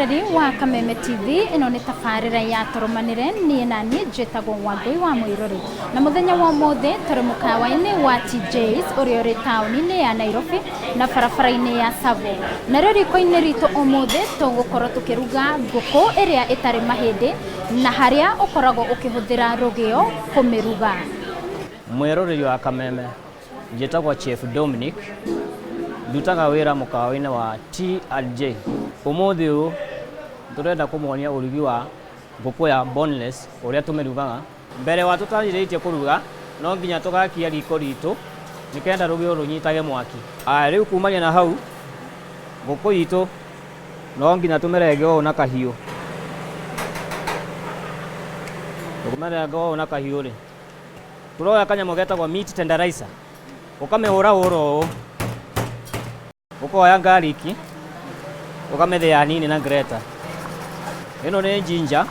Mwĩroreri wa Kameme TV, ĩno nĩ tabarĩra ya Tũrũmanĩre, niĩ na niĩ njĩtagwo Wangũi wa Mũirũrĩ. Na mũthenya wa ũmũthĩ tũrĩ mũkawa-inĩ wa TJ's ũrĩa ũrĩ taũni-inĩ ya Nairobi na barabara-inĩ ya Tsavo. Narĩo riko-inĩ ritũ ũmũthĩ tũgũkorwo tũkĩruga ngũkũ ĩrĩa ĩtarĩ mahĩndĩ na harĩa ũkoragwo ũkĩhũthĩra rũgĩo kũmĩruga. Mwĩroreri wa Kameme, njĩtagwo Chef Dominic, ndutaga wĩra mũkawa-inĩ wa T&J. Ũmũthĩ ũyũ tũrenda kũmuonia ũrugi wa ngũkũ ya boneless ũrĩa tũmĩrugaga. Mbere wa tũtanjĩrĩtie kũruga, no nginya tũgakia riko ritũ nĩkenda rũgĩo rũnyitage mwaki. Aya rĩu kumania na hau, ngũkũ itũ no nginya tũmĩrenge ũũ na kahiũ. Tũkũmĩrenga ũũ na kahiũ rĩ, tũroya kanyamũ getagwo meat tenderizer, ũkamĩhũrahũra ũũ, ũkoya garlic ũkamĩthĩa hanini na grater. Ĩno nĩ ginger.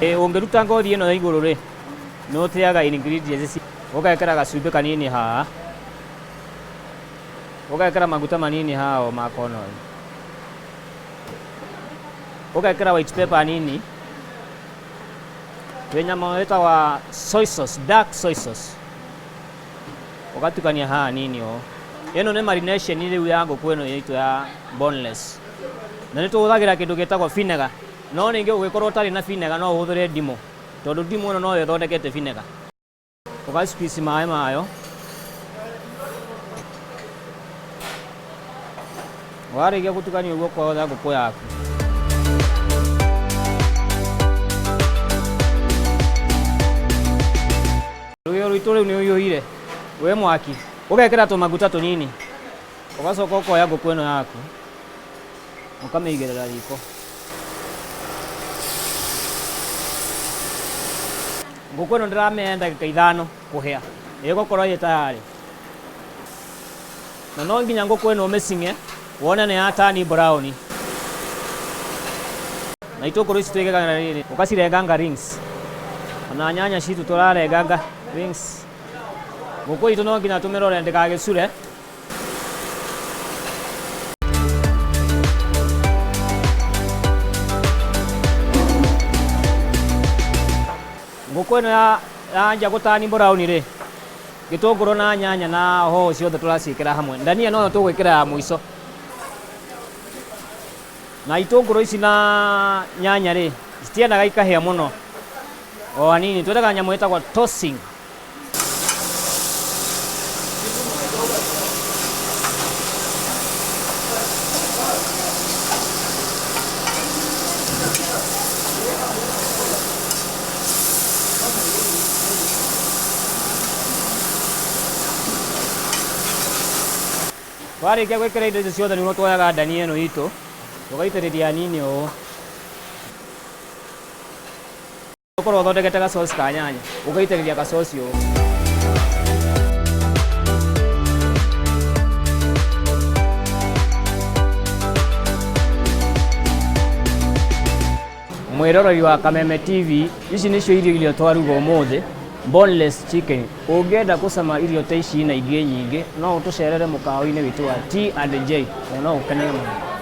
Ũngĩruta ngothi ĩno ya igũrũ rĩ, nĩ ũteaga ingredients, ũgekĩra gacumbĩ kanini haha, ũgekĩra maguta manini haha o ma corn oil, ũgekĩra white pepper nini, twĩ nyamũ ĩtagwo soy sauce, dark soy sauce, ũgatukania haha nini ũũ. Ĩno nĩ marination rĩu ya ngũkũ ĩno itũ ya boneless. Na nĩ tũhũthagĩra kĩndũ gĩtagwo vinegar, no ningĩ ũngĩkorwo ũtarĩ na vinegar no ũhũthĩre ndimũ, tondũ ndimũ ĩno noyo ĩthondekete vinegar. Ũga squeeze maĩ mayo, warĩkia gũtukania ũguo ũkoya ngũkũ yaku. Rũgĩo rwitũ rĩu nĩ ũhiũhire wĩ mwaki, ũgekĩra tũmaguta tũnini, ũgacoka ũkoya ngũkũ ĩno yaku ũkamĩigĩrĩra riko. Ngũkũ ĩno ndĩramĩhe ndagĩka 5 kũhĩa, ĩgũkorwo ĩ tayarĩ. Na no nginya ngũkũ ĩno ũmĩcing'e wone nĩ ya turn brown. Na itũngũrũ ici twĩkaga na rĩrĩ, ũgacirenganga rings. Ona nyanya citũ tũrarenganga rings. Ngũkũ itũ no nginya tũmĩrore ndĩgagĩcure. Ngũkũ ĩno yanjia gũtani brown rĩ, gĩtũngũrũ na nyanya na hoho ciothe tũraciĩkĩra hamwe. Ndania noyo tũgwĩkĩra ya mũico. Na itũngũrũ ici na nyanya rĩ, citiendaga ikahĩa mũno, o hanini. Twendaga nyamũ ĩtagwo tossing. Twarĩkia gwĩkĩra indo icio ciothe nĩguo tuoyaga ndania ĩno itũ tũgaitĩrĩria hanini ũũ. Ũkorwo ũthondekete gacoci ka nyanya, ũgaitĩrĩria gacoci ũũ. Mwĩroreri wa Kameme TV, ici nĩcio irio iria twaruga ũmũthĩ, boneless chicken. Ũngĩenda gũcama irio ta ici na ingĩ nyingĩ, no ũtũcerere mũkawa-inĩ witũ wa T&J na no ũkenere mũno.